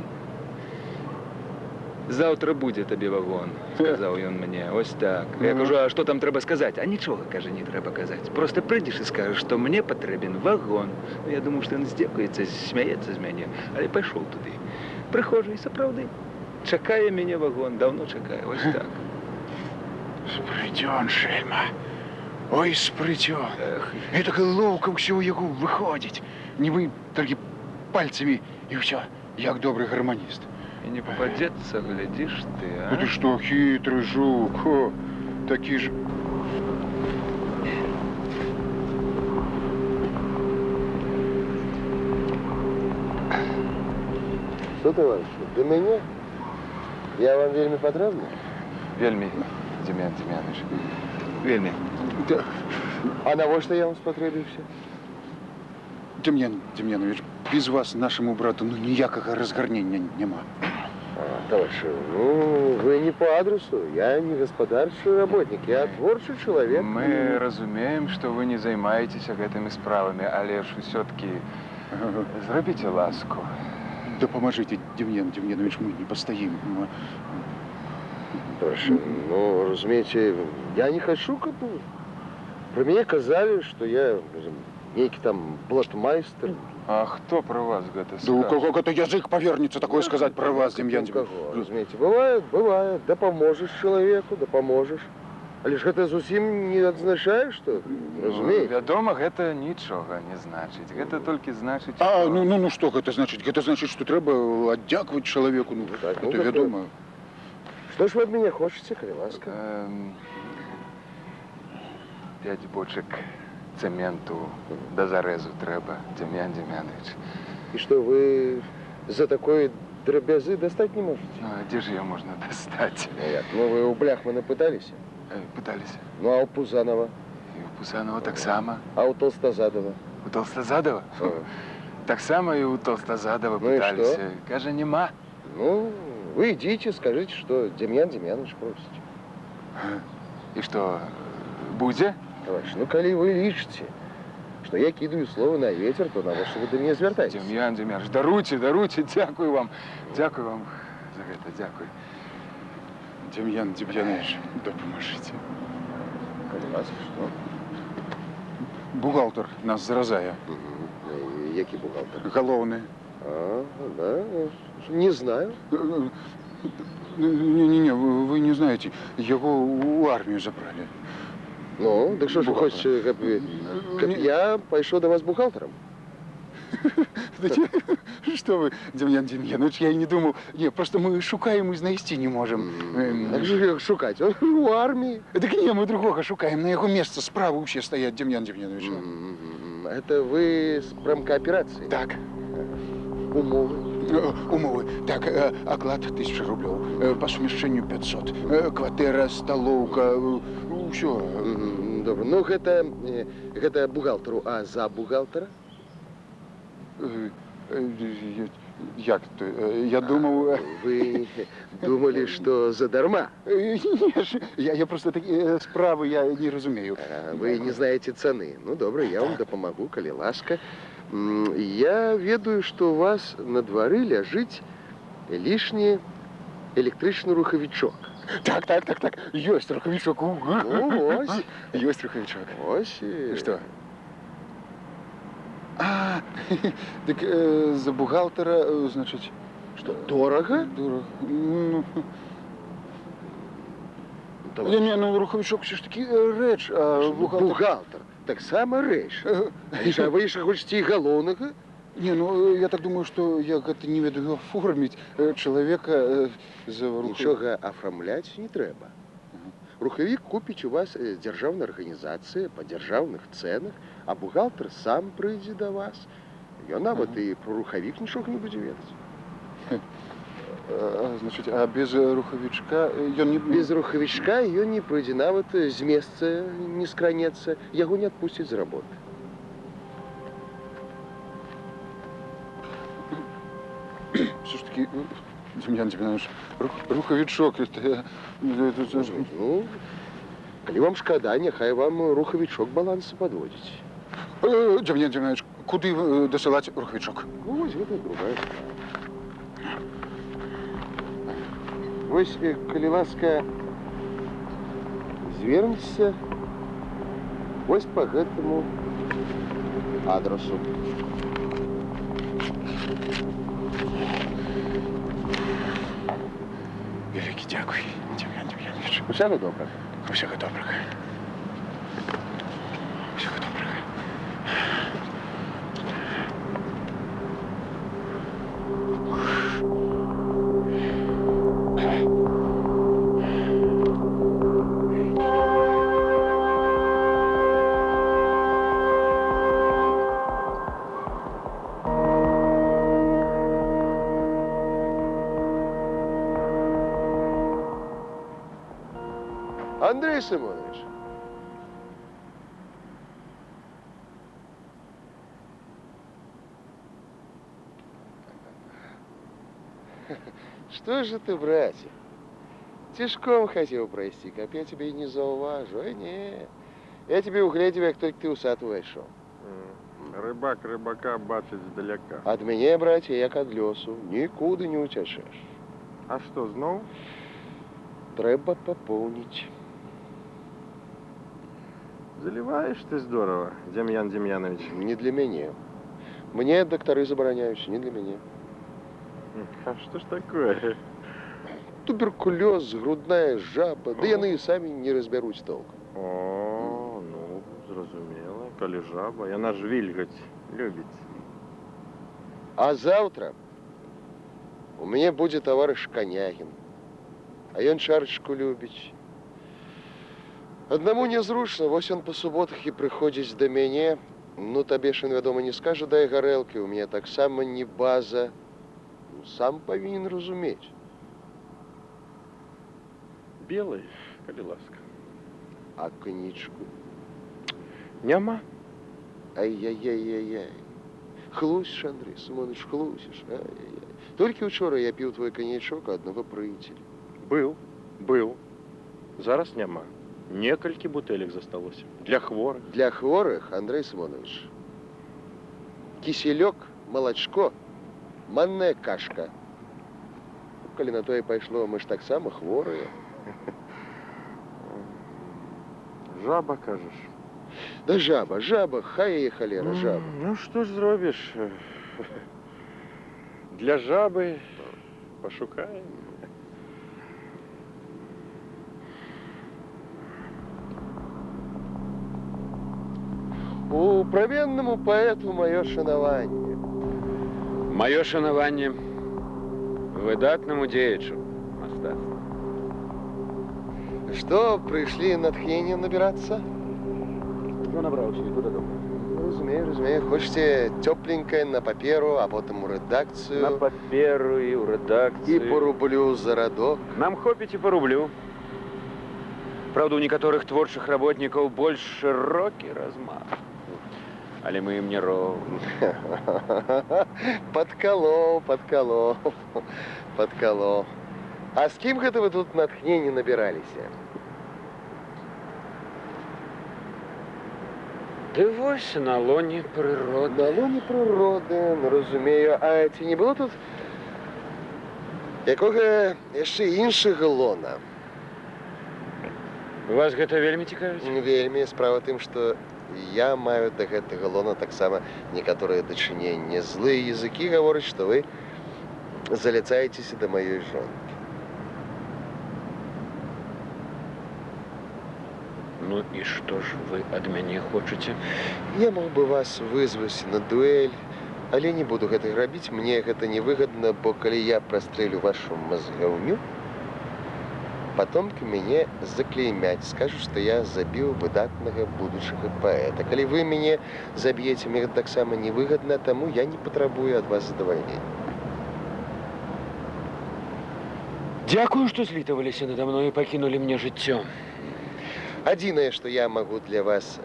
Заўтра будзе табе вагон, сказаў ён мне. Ось так. Я кажу: а што там трэба сказаць? А нічога, кажа, не трэба казаць. Проста прыйдзеш і скажаш, што мне патрэбен вагон. Ну, я думаў, што ён здзекуецца, смяецца з мяне, але пайшоў туды. Прыходжу і сапраўды чакае мяне вагон, даўно чакае, ось так. Спрытён, шельма. Ой, спрытён. Эх. І так лоўка ўсё ў яго выходзіць. Нібы толькі пальцамі і ўсё, як добры гарманіст. І не пападзецца, глядзіш ты, а? Ну ты што, хітры жук, хо, такі ж... Што, таварыш, да мяне? Я вам вельмі патрэбны? Вельмі, Дзям'ян Дзям'янавіч, вельмі. Да. А навошта я вам спатрэбіўся? Дзям'ян Дзям'янавіч, без вас нашаму брату, ну, ніякага разгарнення няма. А, товарищ, ну, вы не по адресу. Я не гаспадарчы работнік, я творчы чалавек. Мы разумеем, што вы не займаецеся гэтымі справамі, але ж усё-такі зрабіце ласку. Дапамажыце, Дзям'ян Дзям'янавіч, мы не пастаім. Товарищ, ну, разумееце, я не хачу, каб пра мяне казалі, што я, скажем, нейкі там блатмайстер. А хто пра вас гэта Да у скажа? кого гэта язык павернецца такое сказаць пра вас, Дзем'ян У Дзем'янович? каго, разумееце, бывае, бывае, дапаможаш чалавеку, дапаможаш. Але ж гэта зусім не адзначае, што, Ну, разумееце? вядома, гэта нічога не значыць. Гэта толькі значыць, А, што- ну што гэта значыць? Гэта значыць, што трэба аддзякаваць чалавеку, ну, Ну, так, ну, гэта так, вядома. Што ж вы ад мяне хочаце, калі ласка? 5 бочак цэменту да зарэзу трэба, Дзем'ян Дзем'янович. І што, вы за такой драбязы дастаць не можаце? Ну, а дзе ж яе можна дастаць? Ну, як? Ну, вы ў Бляхмана пыталіся? Пыталіся. Ну, а ў Пузанова? І ў Пузанова таксама. А ў Толстазадова? У Толстазадова? Ага. Таксама і ў Толстазадова Ну і пыталіся. што? Кажа, нема. Ну, вы ідзіце, скажыце, што Дзем'ян Дзем'янович просіць. І што, будзе? Таварыш, ну, калі вы лічыце, што я кідаю слова на ветер, то навошта вы да мяне звяртаецеся? Дзем'ян Дзем'янович, даруйце, даруйце, дзякую вам. Дзякую вам за гэта, дзякуй. Дзем'ян Дзем'янович, дапамажыце. Калі ласка, што? Бухгалтер нас заразае. Які бухгалтер? Галоўны. А, да, не знаю. Не-не-не, вы не знаете. Яго ў армію забралі. Ну, дык што ж вы Бухгалтер. хочаце, каб я пайшоў да вас бухгалтарам? Што вы, Дзем'ян Дзем'янович, я і не думаў. Не, проста мы шукаем і знайсці не можам. Так жа як шукаць? Он у арміі. Так не, мы другога шукаем. На яго месца справы ўсе стаяць, Дзем'ян Дзем'янович. Это вы з прамкааперацыі? Так. Умовы? Умовы. Так, оклад 1000 рублёў, па сумяшчэнню 500, кватэра, сталоўка, ўсё. Добра. Ну, гэта бухгалтару, а за бухгалтара? Як то? Я думаў... Вы думалі, што задарма? Не ж, я проста такія справы я не разумею. А, вы не знаеце цаны. Ну, добра, я вам дапамагу, калі ласка. Я ведаю, што у вас на двары ляжыць лішні электрычны рухавічок. Так, так, так, так. Ёсць рухавічок. Ну, вось. Ёсць рухавічок. Вось і... Што? А, дык за бухгалтера, значыць... Што, дорага? Дорага. Ну, Давай. не, не, ну, рухавічок усё ж такі рэч, а Што, бухгалтер... Бухгалтер таксама рэч. Але ж, а вы яшчэ хочаце і галоўнага? Не, ну, я так думаю, што я гэта не ведаю аформіць чалавека за рухавік. Нічога афармляць не трэба. Рухавік купіць у вас дзяржаўная арганізацыя па дзяржаўных цэнах, а бухгалтер сам прыйдзе да вас. Ён нават і пра рухавік нічога не будзе ведаць. Значыць, а без рухавічка ён не... Без рухавічка ён не прыйдзе, нават з месца не скранецца, яго не адпусцяць з работы. Усё ж такі, Дзем'ян Дзем'янович, рухавічок, это, это, Ну, калі вам шкада, няхай вам рухавічок балансы падводзіць. Дзем'ян Дзем'янович, куды дасылаць рухавічок? Ну, вось гэта другая справа. Вось, калі ласка, звернецеся вось па гэтаму адрасу. Вялікі дзякуй, Дзем'ян Дзем'янович. Усяго добрага. Усяго добрага. Усяго добрага. Андрей Симонович. Что же ты, братик? Цішком хотел пройти, каб я тебе и не заўважу. Не, я тебе угледзеў, як толькі ты ў сад увайшоў. Рыбак рыбака бачыць здалека. Ад мяне, браце, як ад лёсу, нікуды не уцячэш. А што, зноў? Трэба папоўніць. Заліваеш ты здорава, Дзем'ян Дзем'янович. Не для мяне. Мне дактары забараняюць, не для мяне. А што ж такое? Туберкулёз, грудная жаба, да яны і самі не разбяруць толкам. О, ну, зразумела, калі жаба, яна ж вільгаць любіць. А заўтра у мяне будзе таварыш Канягін. А ён чарачку любіць. Аднаму нязручна, вось ён па суботах і прыходзіць да мяне. Ну, табе ж ён, вядома, не скажа, дай гарэлкі, у мяне таксама не база. Ну, сам павінен разумець. Белы, калі ласка. А каньячку? Няма. Ай-яй-яй-яй-яй. Хлусіш, Андрэй Сымонавіч, хлусіш. Ай-яй-яй. Толькі учора я піў твой каньячок у аднаго прыяцеля. Быў, быў. Зараз няма. Некалькі бутэлек засталося. Для хворых. Для хворых, Андрэй Сымонавіч, кіселёк, малачко, манная кашка. Ну, калі на тое пайшло, мы ж таксама хворыя. Жаба, кажаш? Да жаба, жаба, хай яе халера, жаба. Ну, што ж зробіш? Для жабы пашукаем. У праменнаму паэту маё шанаванне. Маё шанаванне выдатнаму дзеячу мастацтва. Што, прыйшлі натхнення набірацца? Ужо набраўся, іду дадому. Разумею, разумею. Хочаце цёпленькае на паперу, а потым у рэдакцыю. На паперу і ў рэдакцыю. І па рублю за радок. Нам хопіць і па рублю. Праўда, у некаторых творчых работнікаў больш шырокі размах. Але мы ім не роўны. Падкалоў, падкалоў, падкалоў. А з кім гэта вы тут натхнення набіраліся? Ды вось на лоне прыроды. На лоне прыроды, ну, разумею. А ці не было тут якога яшчэ іншага лона? Вас гэта вельмі цікавіць? Вельмі. Справа тым, што я маю да гэтага лона таксама некаторыя дачыненні. Злыя языкі гавораць, што вы заляцаецеся да маёй жонкі. Ну і што ж вы ад мяне хочаце? Я мог бы вас вызваць на дуэль, але не буду гэтага рабіць. Мне гэта невыгадна, бо калі я прастрэлю вашу мазгаўню, патомкі мяне заклеймяць, скажуць, што я забіў выдатнага будучага паэта. Калі вы мяне заб'еце, мне гэта таксама невыгадна, таму я не патрабую ад вас задавальнення. Дзякую, што злітаваліся нада мной і пакінулі мне жыццё. Адзінае, што я магу для вас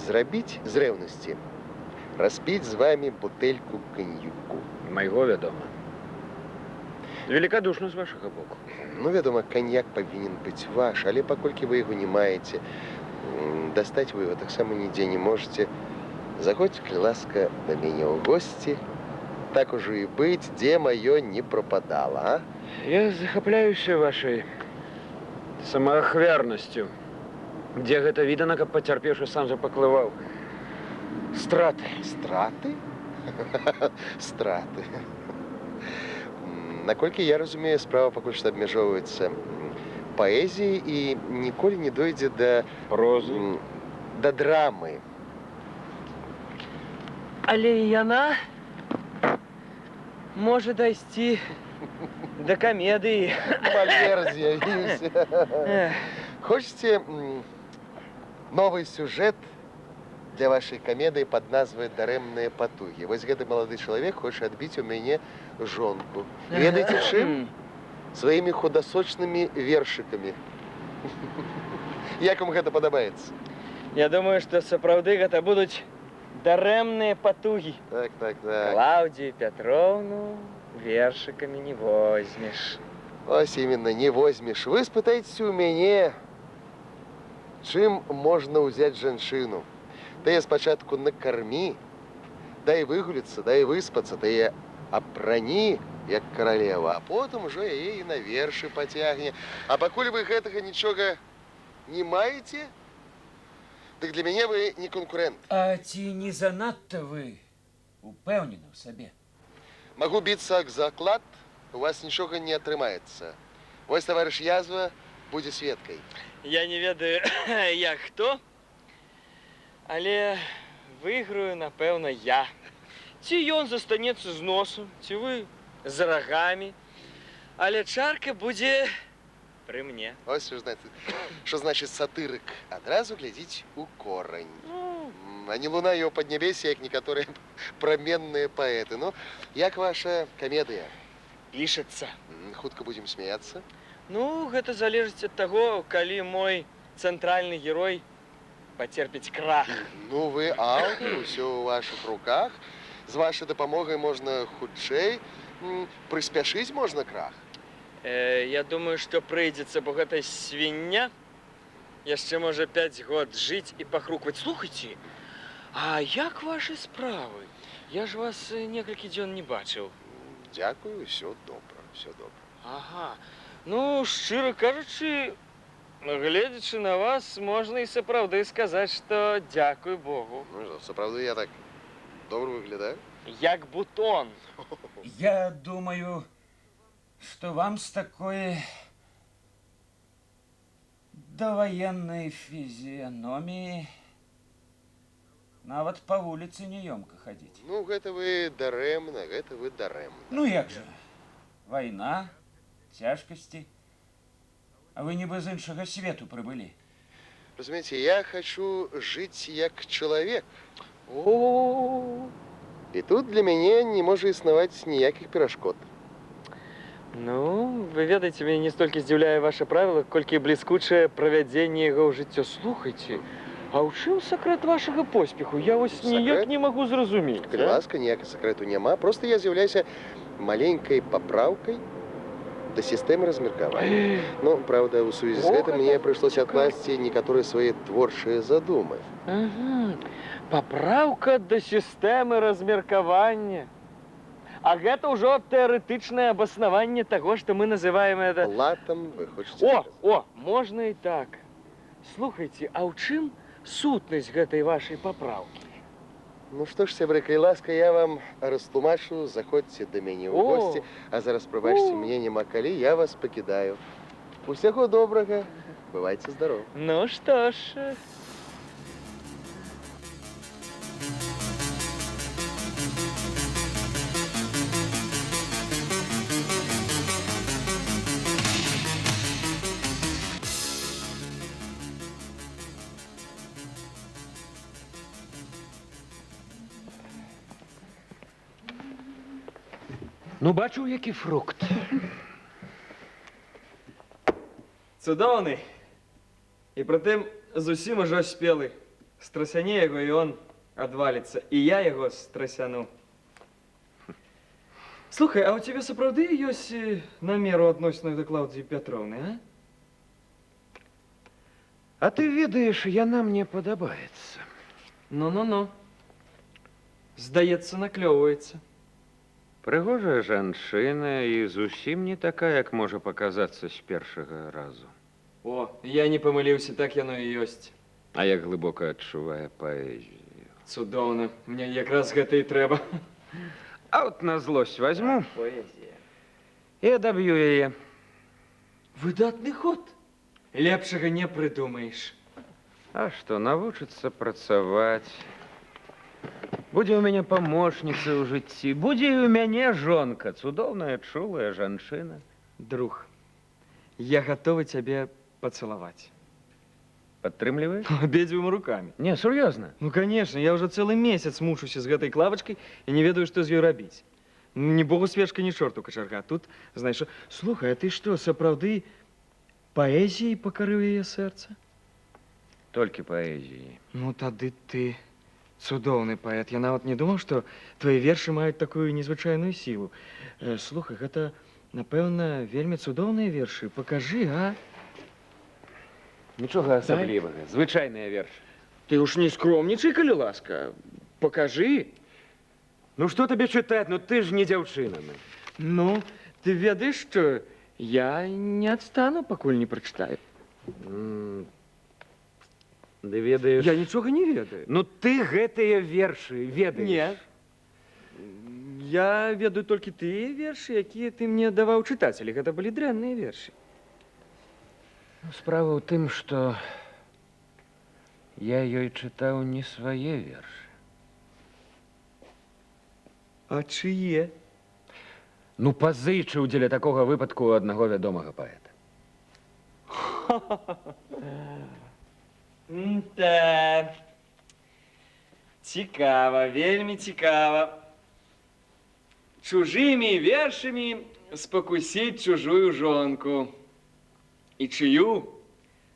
зрабіць з рэўнасці, распіць з вамі бутэльку каньяку. Майго, вядома. Велікадушна з вашага боку. Ну, вядома, каньяк павінен быць ваш, але паколькі вы яго не маеце, дастаць вы яго таксама нідзе не можаце. Заходзьце, калі ласка, да мяне ў госці. Так ужо і быць, дзе маё не прападала, а? Я захапляюся вашай самаахвярнасцю. Дзе гэта відана, каб пацярпеўшы сам запаклываў страты. Страты? Страты. Наколькі я разумею, справа пакуль што абмяжоўваецца паэзіяй і ніколі не дойдзе да прозы, да драмы. Але і яна можа дайсці да камедыі. Мальер з'явіўся. Хочаце новы сюжэт для вашай камедыі пад назвай «Дарэмныя патугі»? Вось гэты малады чалавек хоча адбіць у мяне жонку. Ведаеце чым? Сваімі худасочнымі вершыкамі. Як вам гэта падабаецца? Я думаю, што сапраўды гэта будуць дарэмныя патугі. Так, так, так. Клаўдзію Пятроўну вершыкамі не возьмеш. Ось именно, не возьмеш. Вы спытаецеся ў мяне, чым можна ўзяць жанчыну. Ты яе спачатку накармі, дай выгуліцца, дай выспацца, ты яе апрані, як каралева, а потым ужо яе і на вершы пацягне. А пакуль вы гэтага нічога не маеце, дык для мяне вы не канкурэнт. А ці не занадта вы Упэўнены ў сабе. Магу біцца аб заклад, у вас нічога не атрымаецца. Вось таварыш Язва будзе сведкай. Я не ведаю, як хто, але выйграю, напэўна, я. Ці ён застанецца з носам, ці вы з рагамі, але чарка будзе пры мне. Вось што значыць сатырык. Адразу глядзіць у корань. А не луна яго паднябесе, як некаторыя праменныя паэты. Ну, як ваша камедыя? Пішацца. Хутка будзем смяяцца? Ну, гэта залежыць ад таго, калі мой цэнтральны герой пацерпіць крах. Ну, вы аўтар, усё ў вашых руках. З вашай дапамогай можна хутчэй прыспяшыць можна крах. Я думаю, што прыйдзецца, бо гэта свіння яшчэ можа 5 год жыць і пахрукваць. Слухайце, а як вашы справы? Я ж вас некалькі дзён не бачыў. Дзякую, усё добра, усё добра. Ага. Ну, шчыра кажучы, гледзячы на вас, можна і сапраўды сказаць, што дзякуй Богу. Ну што, сапраўды я так добра выглядаю? Як бутон. Я думаю, што вам з такой даваеннай фізіяноміі нават па вуліцы няёмка хадзіць. Ну, гэта вы дарэмна, гэта вы дарэмна. Ну, як жа? Вайна, цяжкасці. А вы нібы з іншага свету прыбылі. Разумееце, я хачу жыць як чалавек. О! І тут для мяне не можа існаваць ніякіх перашкод. Ну, вы ведаеце, мяне не столькі здзіўляе ваше правіла, колькі бліскучае правядзенне яго ў жыццё. Слухайце, а ў чым сакрэт вашага поспеху? Я вось ніяк Сакрэт? не магу зразумець. Калі ласка, ніякага сакрэту няма. Проста я з'яўляюся маленькай папраўкай да сістэмы размеркавання. Ну, праўда, у сувязі з О, гэтым мне гэта прыйшлося адкласці некаторыя свае творчыя задумы. Ага. Папраўка да сістэмы размеркавання. А гэта ўжо тэарэтычнае абаснаванне таго, што мы называем это... Блатам, вы хочаце О, сказаць? о, можна і так. Слухайце, а ў чым сутнасць гэтай вашай папраўкі? Ну што ж, сябры, калі ласка, я вам растлумачу, заходзьце да мяне ў О! госці, а зараз, прабачце, О! мне няма калі, я вас пакідаю. Усяго добрага, бывайце здаровы. Ну што ж... Ну, бачыў, які фрукт. Цудоўны. І прытым зусім ужо спелы. Страсяне яго, і он адваліцца. І я яго страсяну. Слухай, а ў цябе сапраўды ёсць намер у адносінах да Клаўдзіі Пятроўны, а? А ты ведаеш, яна мне падабаецца. Ну-ну-ну. Здаецца, наклёўваецца. Прыгожая жанчына і зусім не такая, як можа паказацца з першага разу. О, я не памыліўся, так яно і ёсць. А як глыбока адчувае паэзію. Цудоўна, мне якраз гэта і трэба. А от на злосць возьму Паэзія. і адаб'ю яе. Выдатны ход. Лепшага не прыдумаеш. А што, навучыцца працаваць. Будзе ў мяне памочніца ў жыцці, будзе і ў мяне жонка, цудоўная, чулая жанчына. Друг, я гатовы цябе пацалаваць. Падтрымліваеш? Абедзвюма рукамі. Не, сур'ёзна. Ну, конечно, я ўжо цэлы месяц мучуся з гэтай Клавачкай і не ведаю, што з ёй рабіць. Ні богу свечка, ні чорту качарга. Тут, знаеш, слухай, а ты што, сапраўды паэзіяй пакарыў яе сэрца? Толькі паэзіяй. Ну, тады ты цудоўны паэт. Я нават не думаў, што твае вершы маюць такую незвычайную сілу. Слухай, гэта, напэўна, вельмі цудоўныя вершы. Пакажы, а? Нічога асаблівага. Звычайныя вершы. Ты уж не скромнічай, калі ласка. Пакажы. Ну што табе чытаць? Ну ты ж не дзяўчына. Ну, ты ведаеш, што я не адстану, пакуль не прачытаю. Ды ведаеш... Я нічога не ведаю. Ну ты гэтыя вершы ведаеш. Не. Я ведаю толькі тыя вершы, якія ты мне даваў чытаць, але гэта былі дрэнныя вершы. Ну, справа ў тым, што я ёй чытаў не свае вершы. А чые? Ну, пазычыў дзеля такога выпадку ў аднаго вядомага паэта. Да. Цікава, вельмі цікава. Чужымі вершамі спакусіць чужую жонку. І чыю?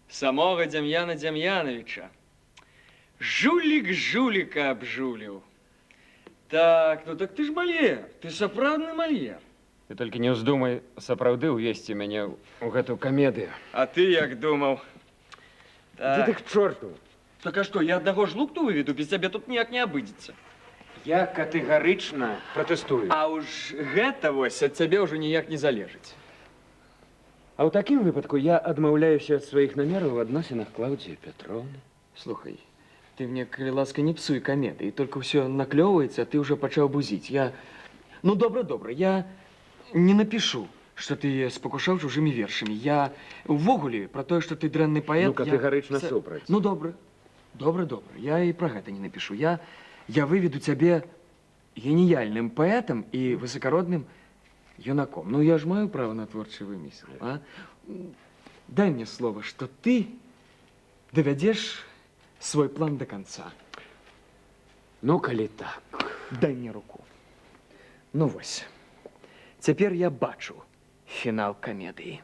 Самога Дзям'яна Дзям'янавіча. Жулік жуліка абжуліў. Так, ну так ты ж Мальер, ты сапраўдны Мальер. Ты толькі не ўздумай сапраўды ўвесці мяне ў гэту камедыю. А ты як думаў? Ідзі ты к чорту. Так а што, я аднаго жлукту выведу, без цябе тут ніяк не абыдзецца. Я катэгарычна пратэстую. А ўж гэта вось ад цябе ўжо ніяк не залежыць. А ў такім выпадку я адмаўляюся ад сваіх намераў у адносінах Клаўдзіі Пятроўны. Слухай, ты мне, калі ласка, не псуй камедыі, только ўсё наклёўваецца, а ты ўжо пачаў бузіць. Я... Ну, добра, добра, я не напішу, што ты спакушаў чужымі вершамі. Я увогуле пра тое, што ты дрэнны паэт... Ну, катэгарычна супраць. Ну, добра, добра, добра, я і пра гэта не напішу. Я выведу цябе геніяльным паэтам і высакародным юнаком. Ну, я ж маю права на творчы вымысел, а? Дай мне слова, што ты давядзеш свой план до конца. Ну, калі так. Дай мне руку. Ну, вось. Цяпер я бачу фінал камедыі.